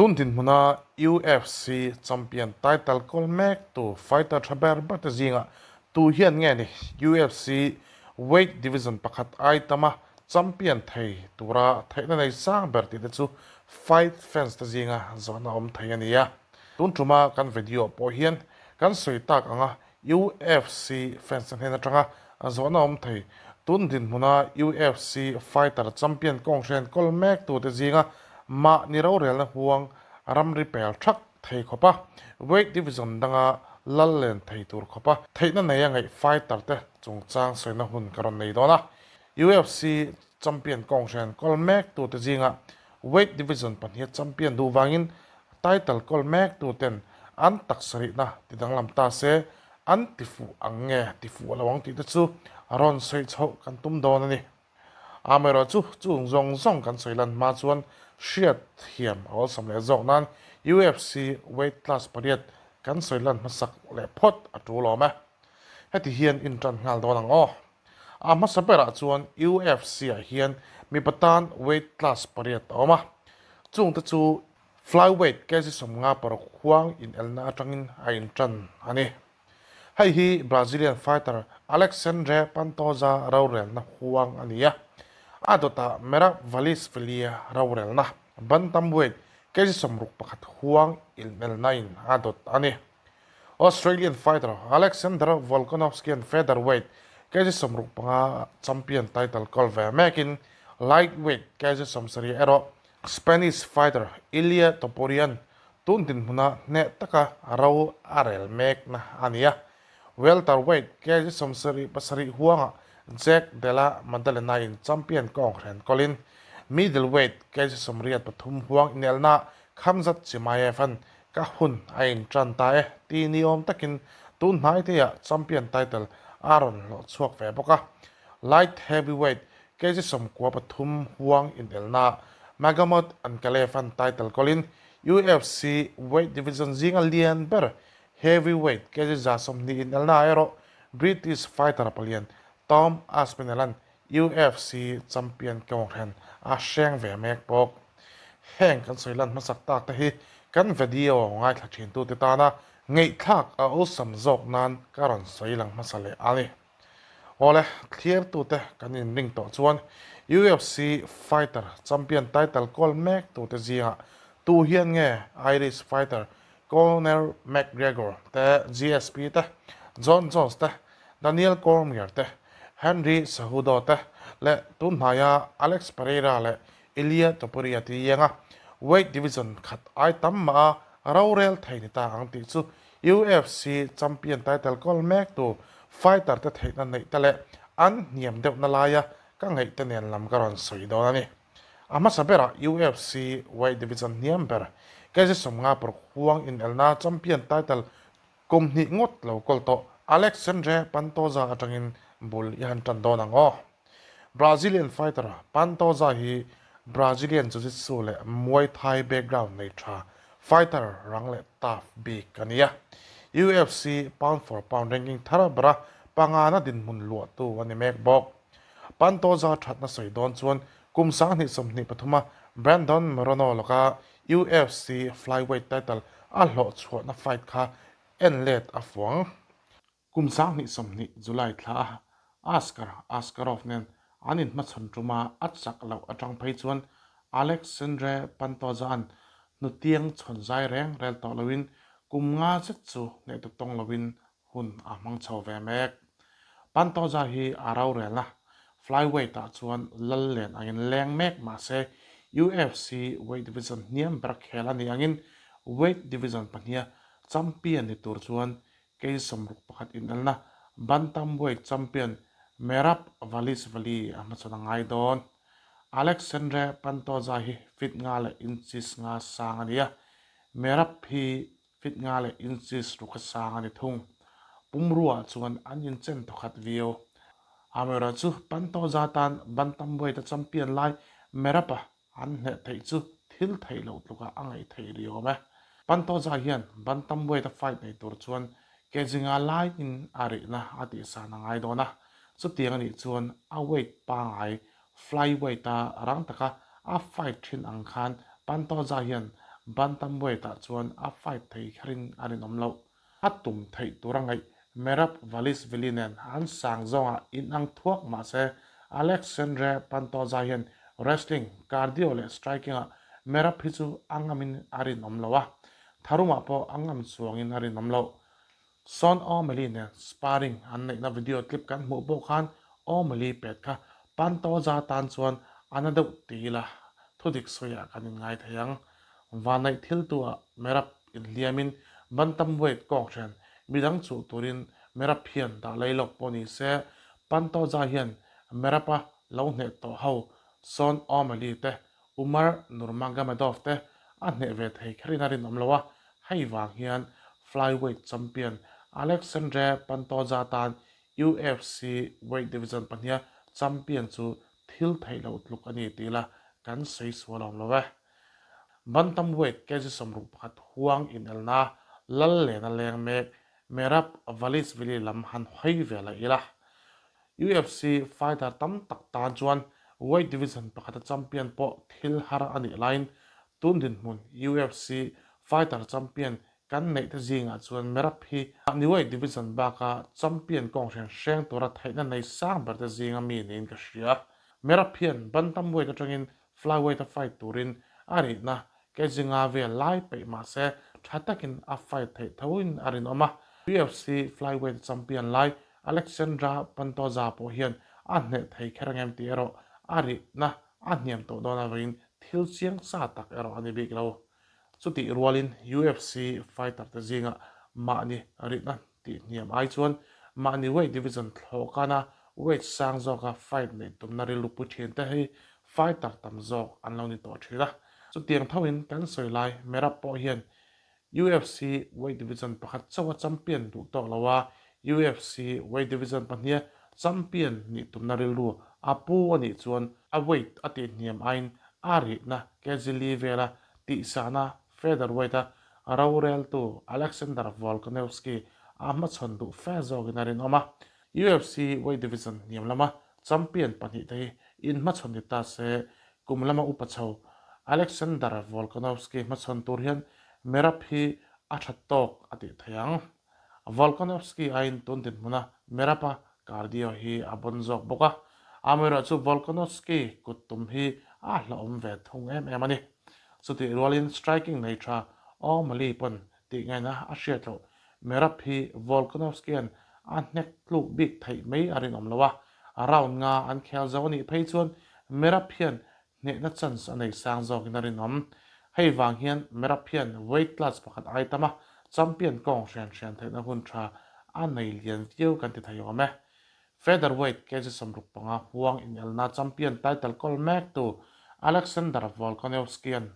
Tun dinhmuna UFC champion title kawl mek tu fighter tha ber ber te zingah tu hian nge ni UFC weight division pakhat ai tama champion thei tura theihna nei sang ber tih te chu fight fans te zinga zawhna awm thei a ni a. Tun tuma kan video pawh hian kan sawi tak anga UFC fans te hnen atanga zawhna awm thei. Tun dinhmuna UFC fighter champion kawnghren kawl mek tute zinga mahni rorelna huang ramri pel thak thei khawpa weight division danga lal len thei tur khawpa theihna nei a ngaih fighter te chungchang sawina hun ka rawn nei dawn a. UFC champion kawnghren kawl mek tute zinga weight division pahniha champion duh vangin title kawl mek tuten an taksa rihna ti danglam ta se an ti fuh ang nge ti fuh lo ang tih te chu rawn sawi chhoh kan tum dawn a ni. Amaherawh chu chung zawng zawng kan sawi lan hma chuan hriat thiam a awlsam leh zawk nan UFC weight class pariat kan sawi lan hmasak leh phawt a tul awm e. Heti hian intan nghal dawn ang aw. A hmasa berah chuan UFC-ah hian mipa tan weight class pariat a awm a, chungte chu flyweight kg 56 huang inelna atangin a intan a ni. Hei hi Brazilian fighter Alexandre Pantoja rorelna huang a ni a, a dawtah Merab Dvalishvili rorelna bantamweight kg 61 huang inelna in a dawt a ni. Australian fighter Alexander Volkanovski-a'n featherweight kg 65 champion title kawl ve mekin lightweight kg 70 erawh Spanish fighter Ilia Topuria-a'n tun dinhmuna hneh taka ro a rel mekna a ni a. Welterweight kg 77 huangah Jack Della Maddalena-in champion kawnghren kawlin middleweight kg 83 huang inelnaah Khamzat Chimaev-a'n Ka hun a intan ta e ti ni awm takin tun hnai teiah champion title a rawn hlawh chhuak ve bawk a. Light heavyweight kg 93 huang inelnaah Magomed Ankalaev-a'n title kawlin UFC weight division zinga lian ber heavyweight kg 120 inelnaah erawh British fighter palian Tom Aspinall-a'n UFC champion kawnghren a hreng ve mek bawk. Heng kan sawi lan hmasak tak te hi kan video ngaithla thintute tana ngaihthlak a awlsam zawk nan ka rawn sawi lang hmasa leh a ni. Awle, thlirtute kan inring tawh chuan UFC fighter champion title kawl mek tute zingah tu hian nge Irish fighter Conor McGregor te, GSP te, Jon Jones te, Daniel Cormier te, Henry Cejudo te leh tunhnaia Alex Pereira leh Ilia Topuria te ianga weight division khat ai tam mah a rorel thei ni ta ang tih chu UFC champion title kawl mek tu fighter te theihna neih te leh an hniam deuhna laia ka ngaih te nen lam ka rawn sawi dawn a ni. A hmasa berah UFC weight division hniam ber kg 56 huang inelna champion title kum hnih ngawt lo kawl tawh Alexandre Pantoja atangin bul i han tan dawn ang aw. Brazilian fighter Pantoja hi Brazilian Jiu-Jitsu leh Muay Thai background nei tha fighter rang leh tough bik a ni a. UFC pound for pound ranking thar bera pangana dinhmun luahtu a ni mek bawk. Pantoja thatna sawi dawn chuan kum 2023a Brandon Moreno laka UFC flyweight title a hlawh chhuahna fight kha en let a fuang. Kum 2020 July thla a Askar Askarov nen an inhmachhawn tuma a chak loh atang phei chuan Alexandre Pantoja-a'n hnutiang chhawn zai reng rel tawh loin kum nga zet chu hnehtu tawng loin hun a hmang chho ve mek. Pantoja hi a rorel a, flyweight ah chuan lal len angin leng mek mahse UFC weight division hniam ber khel a nih angin weight division pahniha champion ni tur chuan kei 61 inelna bantamweight champion Merab Dvalishvili a hmachhawn a ngai dawn. Alexandre Pantoja hi feet nga leh inches nga sang a ni a, Merab hi Feet nga leh inches ruk a sang a ni thung. Pumruah chuan an inchen thawkhat viau. Amaherawh chu Pantoja tan bantamweight a champion lai Merab-a an hneh theih chu thil theih loh tlukah a ngaih theih rih awm e. Pantoja hian bantamweight a fight nei tur chuan kg nga laiin a rihna a tihsan a ngai dawn a, chutiang a nih chuan a weight pangngai flyweight a rang taka a fight thin ang khan Pantoja hian Bantamweight ah chuan a fight thei kherin a rinawm loh. A tum theih tur a ngaih Merab Dvalishvili nen an sang zawngah inang thuak mah se Alexandre Pantoja hian wrestling, cardio leh striking ah Merab hi chu a ngamin a rinawm lo a, tharumah pawh a ngam chuangin a rinawm loh. Sean O'Malley nen sparring an neihna video clip kan hmuh pawh khan O'Malley pet kha Pantoja tan chuan a na deuh ti ila thudik sawiah kan inngai thei ang. Vanneih thiltuah Merab inhliamin bantamweight kawnghren midang chuh turin Merab hian dah lei lawk pawh ni se, Pantoja hian Merab-a lo hneh tawh ho Sean O'Malley te, Umar Nurmagomedov te a hneh ve thei kherin a rinawm lo a, hei vang hian flyweight champion Alexandre Pantoja tan UFC weight division pahniha champion chu thil theih loh tluk a ni tih la kan sawi sual awm lo e. Bantamweight kg 61 huang inelna lal lena leng mek Merab Dvalishvili lam han hawi ve la ila. UFC fighter tam tak tan chuan weight division pakhata champion pawh thil har a nih laiin tun dinhmun UFC fighter champion kan neih te zingah chuan Merab hi mahni weight division baka champion kawng hrian hreng tura theihna nei sang ber te zinga mi niin ka hria. Merab hian bantamweight atangin Flyweight a fight turin a rihna kg nga vel lai peih mah se tha takin a fight theih thoin a rinawm a. UFC flyweight champion lai Alexandra Pantoja pawh hian a hneh thei kher angem tih erawh a rihna a hniam tawh dawn avangin thil chiang sa tak erawh a ni bik lo. Chutih rualin UFC fighter te zingah mahni rihna tih hniam ai chuan mahni weight division thlawhkana weight sang zawka fight neih tumna rilru pu thin te hi fighter tam zawk an lo ni tawh thin a. Chutiang thoin kan sawi lai Merab pawh hian UFC weight division pakhat chauha champion duh tawk lo a, UFC weight division pahniha champion nih tumna rilru a pu a nih chuan a weight a tih hniam aiin a rihna kg li vela tihsahna featherweight-a Roreltu Alexander Volkanovski a hmachhawn duh fe zawkin a rinawm a, UFC weight division hniam lama champion pahnihte hi inhmachhawn ni ta se, kum lama upa chho Alexander Volkanovski hmachhawn tur hian Merab hi a tha tawk a tih thei ang. Volkanovski aiin tun dinhmuna Merab-a cardio hi a bawn zawk bawk a, amaherawhchu Volkanovski kut tum hi a hlauhawm ve thung em em a ni. Chutih rualin striking nei tha O'Malley pawn tih ngaihna a hriat loh. Merab hi Volkanovski-a'n a hnek tluk bik theih mai a rinawm lo a, round nga an khel zo a nih phei chuan Merab hian hnehna chance a nei sang zawkin a rinawm. Hei vang hian Merab hian weight class pakhat ai tam a, champion kawng hrian hrian theihna hun tha a nei lian viau kan ti thei awm e. Featherweight kg 65 huang inelna champion title kawl mektu Alexander Volkanovski-a'n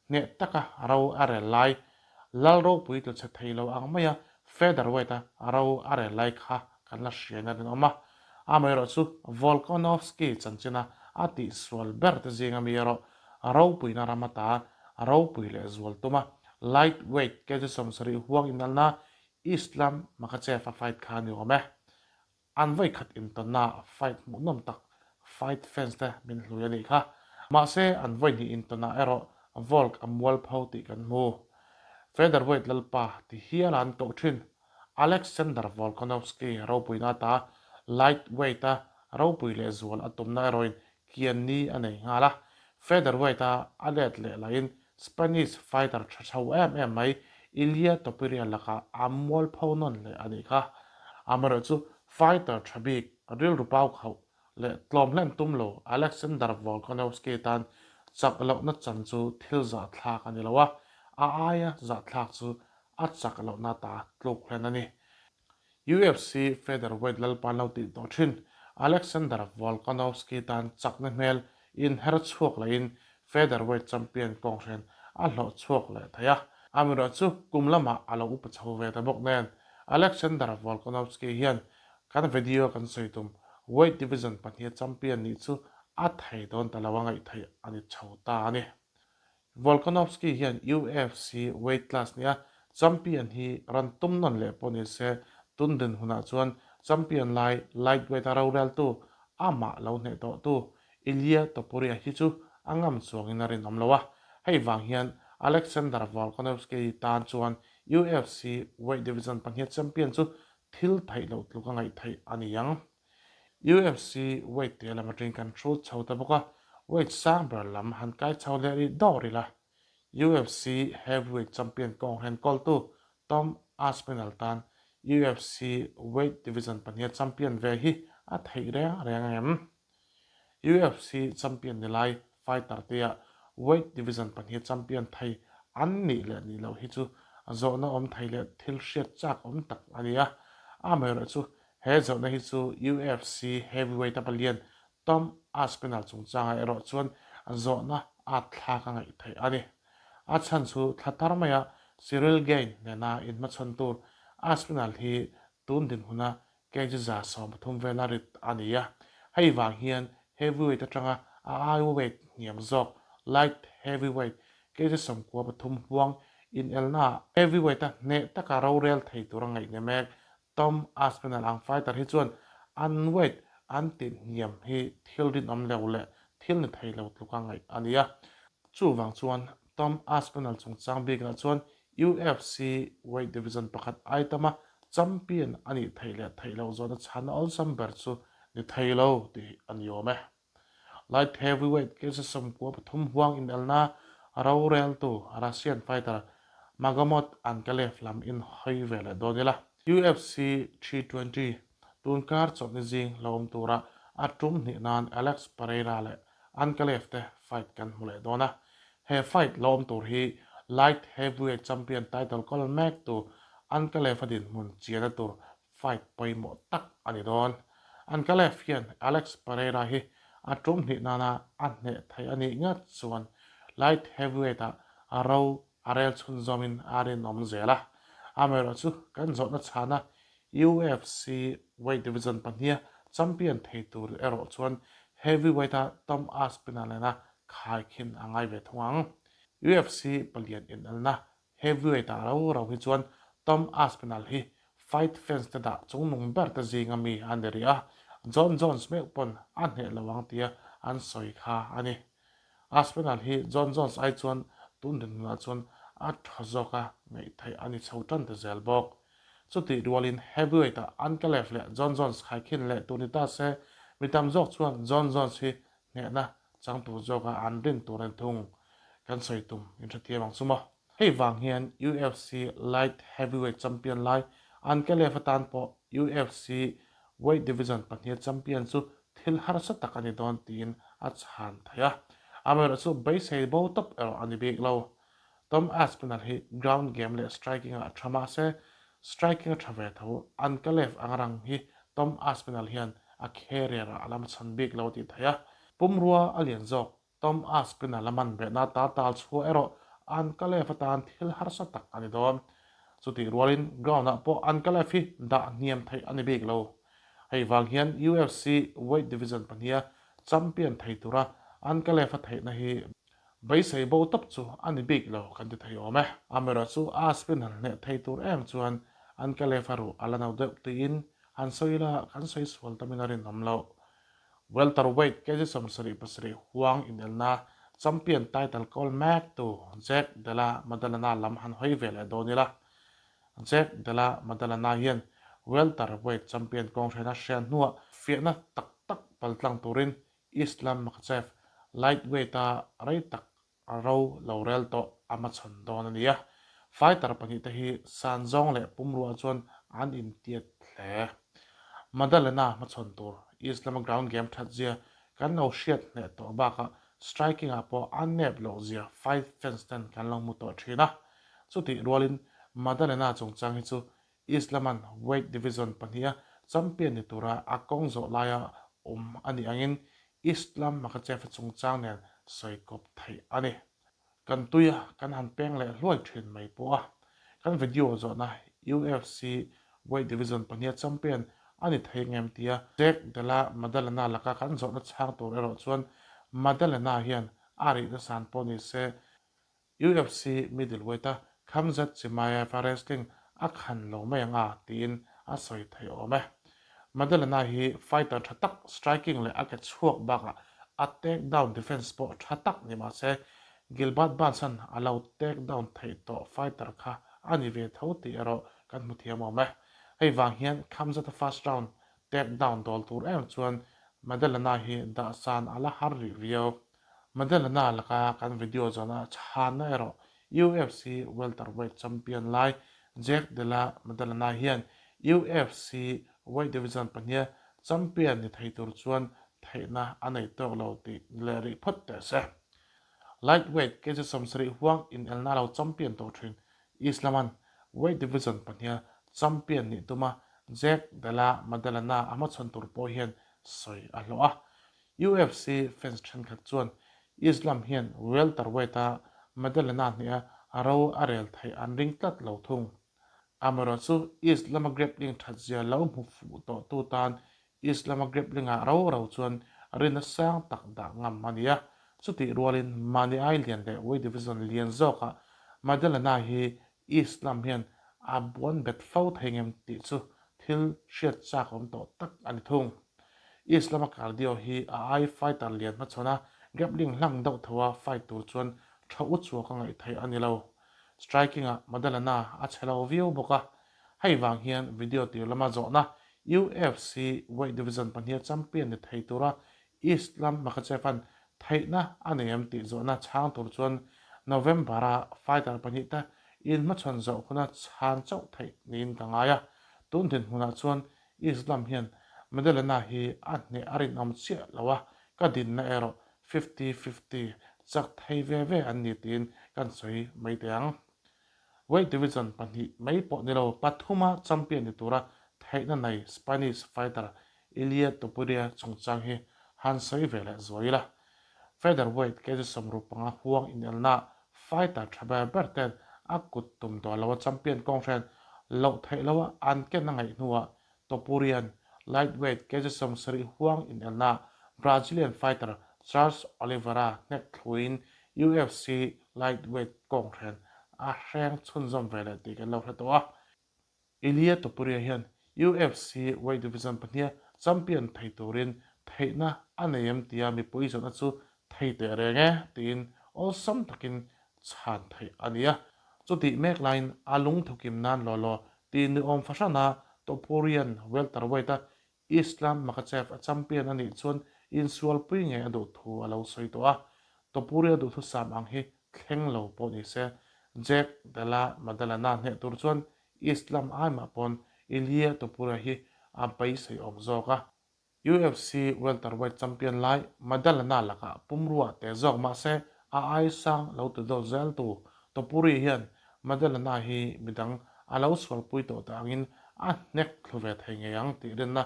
hneh taka ro a rel lai, Lal ropui tlu chhe thei lo ang maia featherweight-a ro a rel lai kha kan la hriain a rinawm a. Amaherawhchu Volkanovski chanchina a tihsual ber te zinga mi erawh ropuina ram ata ropui leh zual tuma lightweight kg 70 huang inelna Islam Makhachev-a fight kha a ni awm e. An vawi khat intawnna fight hmuhnawm tak fight fans te min hlui a nih kha. Mahse an vawi hnih intawnah erawh Volk a mual pho tih kan hmu. Featherweight lalpa ti hial a an koh thin. Alexander Volkanovski ropuina ata lightweight a ropui leh zual a tumna erawhin kian ni a nei nghal a. Featherweight a a let leh lahin Spanish fighter tha chho em em mai Ilia Topuria lakah a mualpho nawn leh a nih kha. Amaherawhchu fighter tha bik rilru pau khauh leh tlawm hlen tum lo Alexander Volkanovski tan chak lohna chan chu thil zahthlak a ni lo a, a aia zahthlak chu a chak lohna ta tluk hlen a ni. UFC featherweight lalpa lo tih tawh thin Alexander Volkanovski tan chakna hmel inher chhuak lehin featherweight champion kawnghren a hlawh chhuak leh thei a. Amaherawhchu kum lamah a lo upa chho ve ta bawk nen Alexander Volkanovski hian kan video kan sawi tum weight division pahniha champion nih chu a thei dawn ta lo a ngaih theih a ni chho ta a ni. Volkanovski hian UFC weight class nia champion hi rawn tum nawn leh pawh ni se, tun din hunah chuan champion lai lightweight a roreltu amah lo hneh tawhtu Ilia Topuria hi chu a ngam chuangin a rinawm lo a, hei vang hian Alexander Volkanovski tan chuan UFC weight division pahniha champion chu thil theih loh tluk a ngaih theih a ni ang. UFC weight te lam atangin kan hrut chho ta bawk a, weight sang ber lam han kai chho leh rih dawr ila. UFC heavyweight champion kawng hen kawltu Tom Aspinall tan UFC weight division pahniha champion ve hi a theih reng reng ang em? UFC champion ni lai fighter te ah weight division pahniha champion thei an nih leh nih loh hi chu zawhna awm thei leh thil hriat chak awm tak a ni a. Amaherawhchu chu he zawhna hi chu UFC heavyweight a palian Tom Aspinall chungchangah erawh chuan zawhna at thlak a ngaih theih a ni. A chhan chu thla tar maia Ciryl Gane nena inhmachhawn tur Aspinall hi tun dinhmuna Kg 13 vela rit a ni a, hei vang hian heavyweight atanga a ai weight hniam zawk light heavyweight kg 93 huang inelnaah heavyweight-a hneh taka rorel thei tura ngaihne mek Tom Aspinall ang fighter hi chuan an weight an tih hniam hi thil rinawm lo leh thil ni thei lo tluka ngaih a ni a. Chuvang chuan Tom Aspinall chungchang bikah chuan UFC weight division pakhat ai tama champion a nih theih leh theih loh zawhna chhanna awlsam ber chu ni thei lo tih a ni awm e. Light heavyweight kg 93 huang inelna roreltu Russian fighter Magomed Ankalaev lam in hawi ve leh dawn ila. UFC 320 tunkar chawlhni zing lo awm tura a tum hnih nan Alex Pereira leh Ankalaev te fight kan hmu leh dawn a. He fight lo awm tur hi light heavyweight champion title kawl mek tu Ankalaev a dinhmun chiana tur fight pawimawh tak a ni dawn. Ankalaev hian Alex Pereira hi a tum hnih nana a hneh thei a nih ngat chuan light heavyweight ah a ro a rel chhunzawmin a rinawm zel a. Amaherawhchu kan zawhna chhana UFC weight division pahniha champion thei tur erawh chuan heavyweight-a Tom Aspinall nena khaikhin a ngai ve thung ang. UFC palian inelna heavyweight-ah rau rau hi chuan Tom Aspinall hi fight fans te dah chungnung ber te zinga mi a ni rih a, Jon Jones meuh pawn a hneh lo ang tia an sawi kha a ni. Aspinall hi Jon Jones ai chuan tun dinhmunah chuan a tha zawka ngaih theih a ni chho tan ta zel bawk. Chutih rualin heavyweight-ah Ankalaev leh Jon Jones khaikhin leh tur ni ta se, mi tam zawk chuan Jon Jones hi hnehna chang tur zawka an rin tur a ni thung. Kan sawi tum inhrethiam ang chu maw? Hei vang hian UFC Light Heavyweight Champion lai Ankalaev atan pawh UFC Weight Division pahniha champion chu thil harsa tak a ni dawn tiin a chhan thei a. Amaherawhchu beisei bo tawp erawh a ni bik lo. Tom Aspinall hi ground game leh striking ah tha mah se, striking a tha ve tho. Ankalaev ang rang hi Tom Aspinall hian a career ah a lam chhan bik lo tih thei a. Pumrua a lian zawk Tom Aspinall a man behna ta tal chhuah erawh Ankalaev atan thil harsa tak a ni dawn. Chutih rualin ground ah pawh Ankalaev hi dah hniam theih a ni bik lo. Hei vang hian UFC weight division pahniha champion thei tura Ankalaev a theihna hi beisei bo tawp chu a ni bik lo kan ti thei awm e. Amaherawhchu Aspinall hneh thei tur em chuan Ankalaev a ruh a la no deuh tiin han sawi ila kan sawi sual tamin a rinawm loh. Welterweight kg 77 huang inelna champion title kawl mek tu Jack Della Maddalena lam han hawi ve leh dawn ila. Jack Della Maddalena hian welterweight champion kawnghrena hriat hnuah fiahna tak tak paltlang turin Islam Makhachev lightweight-a rei tak A ro lo rel tawh a hmachhawn dawn a ni a, fighter pahnihte hi san zawng leh pumruah chuan an intiat hle. Madalena hmachhawn tur Islam-a ground game that zia kan lo hriat hneh tawh bakah striking ah pawh a nep loh zia fight fans ten kan lo hmu tawh thin a. Chutih rualin Madalena chungchang hi chu Islam-a'n weight division pahniha champion ni tura a kawng zawh laia awm a nih angin Islam Makhachev-a chungchang nen sawi kawp theih a ni. Kan tuia kan han peng leh hluai thin mai pawh a, kan video zawhna UFC weight division pahniha champion a ni thei ngem tia Jack Della Maddalena laka kan zawhna chhang tur erawh chuan Maddalena hian a rihna san pawh ni se UFC middleweight-a Khamzat Chimaev-a wrestling a khan lo mai ang a, tiin a sawi thei awm e. Maddalena hi fighter tha tak, striking leh a ke chhuak bakah a takedown defense pawh tha tak ni mah se, Gilbert Burns-a'n a lo take down theih tawh fighter kha a ni ve tho tih erawh kan hmu thiam awm e. Hei vang hian Khamzat-a first round take down dawl tur em chuan Maddalena hi dah san a la har rih viau. Maddalena laka kan video zawnah chhanna erawh UFC welterweight champion lai Jack Della Maddalena hian UFC weight division pahniha champion ni thei tur chuan theihna a nei tawk lo tih ni leh rih phawt teh se. Lightweight kg 70 huang inelna lo champion tawh thin Islaman weight division pahniha champion nih tuma Jack Della Maddalena a hmachhawn tur pawh hian sawi a hlawh a. UFC fans thenkhat chuan Islam hian welterweight-a Maddalena hneha ro a rel theih an ring tlat lo thung. Amaherawhchu Islam-a grappling thatzia lo hmu fuh tawhtu tan Islam-a grappling-ah ro ro chuan rinna sang tak dah ngam a ni a. Chutih rualin mahni ai lian leh weight division lian zawkah Maddalena hi Islam hian a buan bet fo thei ngem tih chu thil hriat chak awm tawh tak a ni thung. Islam-a cardio hi a ai fighter lian hmachhawn a, grappling hlang deuh tho a fight tur chuan tha u chhuak a ngaih theih a ni lo. Striking-ah Maddalena a chhe lo viau bawk a, hei vang hian video tir lama zawhna UFC weight division pahniha champion ni thei tura Islam Makhachev-a'n theihna a nei em tih zawhna chhang tur chuan November-a fighter pahnihte inhmachhawn zawh huna chhan chauh theih niin ka ngai a. Tun dinhmunah chuan Islam hian Maddalena hi a hneh a rinawm chiah lo a, ka dinna erawh 50-50 chak thei ve ve an ni tiin kan sawi mai teh ang. Weight division pahnih mai pawh ni lo, pathuma champion ni tura theihna nei Spanish fighter Ilia Topuria chungchang hi han sawi ve leh zuai ila. Featherweight kg 65 huang inelnaah fighter tha ber ber ten a kut tum tawh lo a champion kawnghren loh theih loa an ken a ngaih hnuah Topurian lightweight kg 70 huang inelnaah Brazilian fighter Charles Oliveira hnek thluin UFC lightweight kawnghren a hreng chhunzawm ve leh tih kan lo hre tawh a. Ilia Topuria hian UFC weight division pahniha champion thei turin theihna a nei em tia mipui zawhna chu thei teh reng e tiin awlsam takin chhan theih a ni a. Chutih mek laiin a lungthukim nan law law tih niawm fahrana Topurian welterweight-a Islam Makhachev a champion a nih chuan insualpui ngei a duh thu a lo sawi tawh a, Topuria duhthusam ang hi thleng lo pawh ni se, Jack Della Maddalena hneh tur chuan Islam aimah pawn Ilia Topuria hi a beisei awm zawk a. UFC welterweight champion lai Maddalena lakah pumrua te zawk mah se a ai sang lo ti dawt zel tu Topuria hian Maddalena hi midang a lo sualpui tawh te angin a hnek thlu ve thei ngei ang tih rinna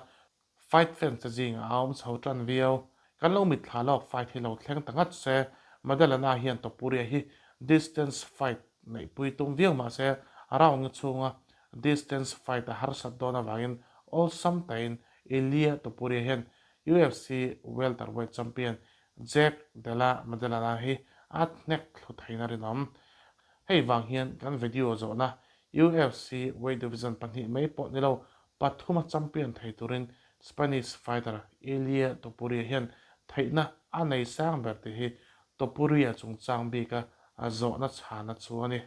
fight fans te zingah a awm chho tan viau. Kan lo mitthla lawk fight hi lo thleng ta ngat se, Maddalena hian Topuria hi distance fight neihpui tum viau mah se round nga chhunga distance fight a harsat dawn avangin awlsam tain Ilia Topuria hian UFC welterweight champion Jack Della Maddalena hi a hnek thlu theiin a rinawm. Hei vang hian kan video zawhna UFC weight division pahnih mai pawh ni lo, pathuma champion thei turin Spanish fighter Ilia Topuria hian theihna a nei sang ber tih hi Topuria chungchang bika a zawhna chhana chu a ni.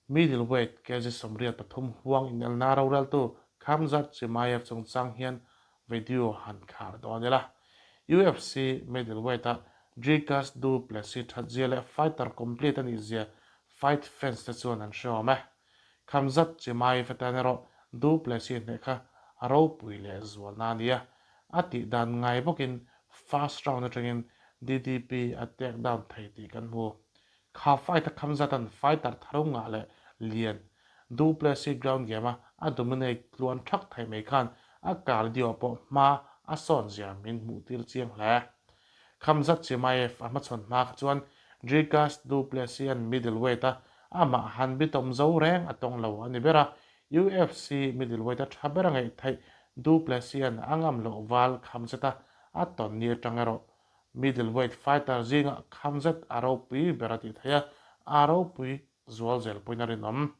Middleweight kg 83 huang inelna roreltu Khamzat Chimaev chungchang hian video han khar dawn ila. UFC middleweight-a Dricus Du Plessis thatzia leh fighter complete a nihzia fight fans te chuan an hre awm e. Khamzat Chimaev atan erawh Du Plessis hneh kha a ropui leh zualna a ni a. A tih dan ngai bawkin first round atangin DDP a take down thei tih kan hmu. Kha fight a Khamzat-a'n fighter tharu ngah leh lian Du Plessis ground game a a dominate tluan thak thei mai khan a cardio pawh hma a sawn zia min hmuh tir chiang hle. Khamzat Chimaev a hmachhawn hma kha chuan Dricus Du Plessis-a'n middleweight a amah han bitawm zo reng a tawng lo a ni ber a, UFC middleweight a tha ber a ngaih theih Du Plessis-a'n a ngam loh val Khamzat-a a tawn ni atang erawh middleweight fighter zingah Khamzat a ropui ber a tih theih a, a ropui Zual zel pawhin a rinawm.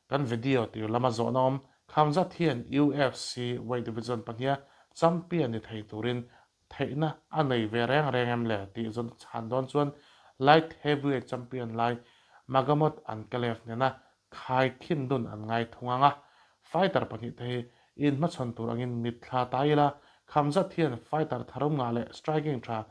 Kan video tir lama zawhna awm Khamzat hian UFC weight division pahniha champion ni thei turin theihna a nei ve reng reng em le tih zawn chhan dawn chuan Light Heavyweight Champion lai Magomed Ankalaev nena khai khin dun an ngai thung ang a, fighter pahnihte hi inhmachhawn tur angin mitthla ta ila, Khamzat hian fighter tharum ngah leh striking tha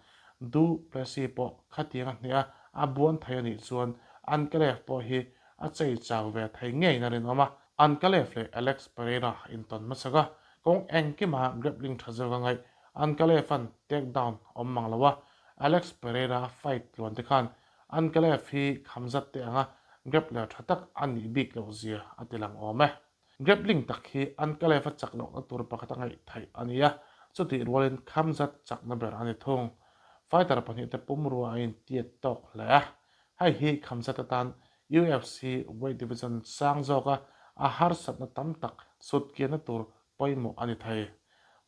Du Plessis pawh khatiang a hneh a, a buan thei a nih chuan Ankalaev pawh hi a chei chau ve thei ngeiin a rinawm a. Ankalaev leh Alex Pereira intawn hmasak a, kawng engkima grappling tha zawk a ngaih. Ankalaev-a'n takedown awm mang lo a, Alex Pereira fight tluan te khan Ankalaev hi Khamzat te anga grappler tha tak a nih bik loh zia a ti lang awm e. Grappling tak hi Ankalaev-a chak lohna tur pakhat a ngaih theih a ni a, chutih rualin Khamzat chakna ber a ni thung. Fighter pahnihte pumrua a intiat tawk hle a, hei hi Khamzat atan UFC weight division sang zawka a harsatna tam tak sutkianna tur pawimawh a ni thei.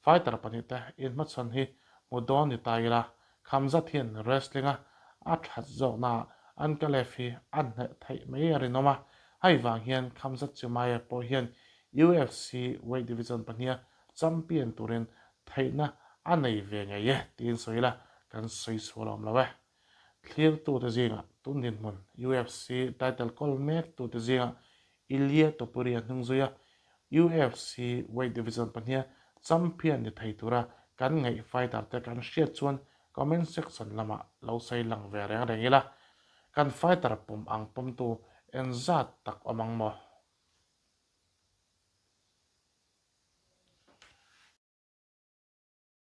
Fighter pahnihte inhmachhawn hi hmu dawn ni ta ila, Khamzat hian wrestling-a a that zawknaah Ankalaev hi a hneh theih mai a rinawm a, hei vang hian Khamzat Chimaev pawh hian UFC weight division pahniha champion turin theihna a nei ve ngei e tiin sawi ila kan sawi sual awm lo e. Thlirtute zingah tun dinhmun UFC title kawl mektute zingah Ilia Topuria hnung zuia UFC weight division pahniha champion ni thei tura kan ngaih fighter te kan hriat chuan comment section lamah lo sawi lang ve reng reng ila, kan fighter pawm ang pawmtu engzat tak awm ang maw?